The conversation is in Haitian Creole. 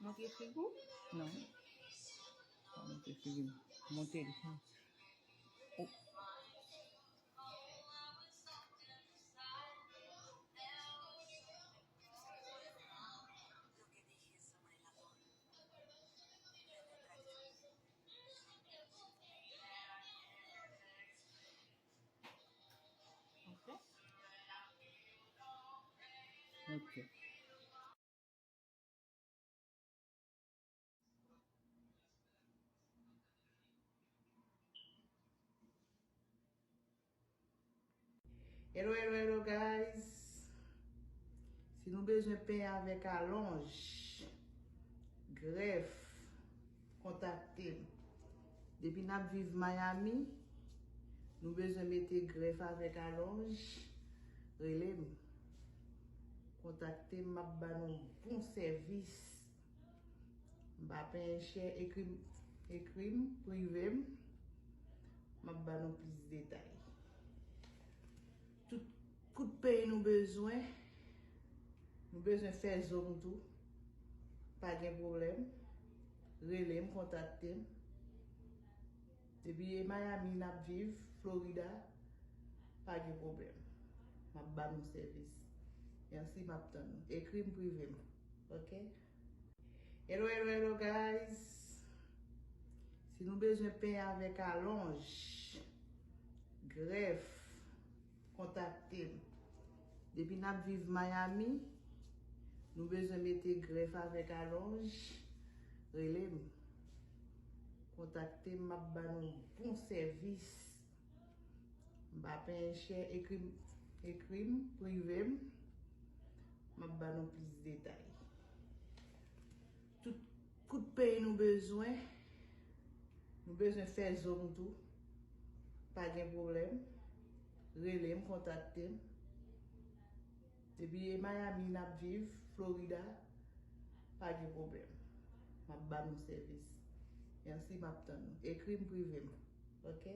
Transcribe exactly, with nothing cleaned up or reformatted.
Montre figi w? Non. Pa montre figi m. Montre l. Oh. Ok. Ok. Hello, hello, hello, guys. Si nou bezwen pen avèk alonj, grèf, kontakte m. Depi n ap viv Miami, nou bezwen mete grèf avèk alonj, rele m. Kontakte m, m ap ba nou bon sèvis. M pa penyen chè, ekri m, ekri m, prive m. M ap ba nou plis detay. Tout kout peny nou bezwen, nou bezwen fè zong tou. Pa gen pwoblèm. Rele m, kontakte m. Depi e Miami n ap viv, Florida, pa gen pwoblèm. M ap ba nou sèvis. Mèsi, m ap tann nou. Ekri m, prive m. Ok? Hello, hello, hello, guys. Si nou bezwen pen avèk alonj, grèf, kontakte m. Depi n ap viv Miami, nou bezwen mete grèf avèk alonj, rele m. Kontakte m, m ap ba nou bon sèvis. M pa penyen chè, ekri m, ekri m, prive m. M ap ba nou plis detay. Tout kout peny nou bezwen, nou bezwen fè zong tou. Pa gen pwoblèm. Rele m, kontakte m. Depi e Miami n ap viv, Florida, pa gen pwoblèm. M ap ba nou sèvis. Mèsi, m ap tann nou. Ekri m, prive m. Ok?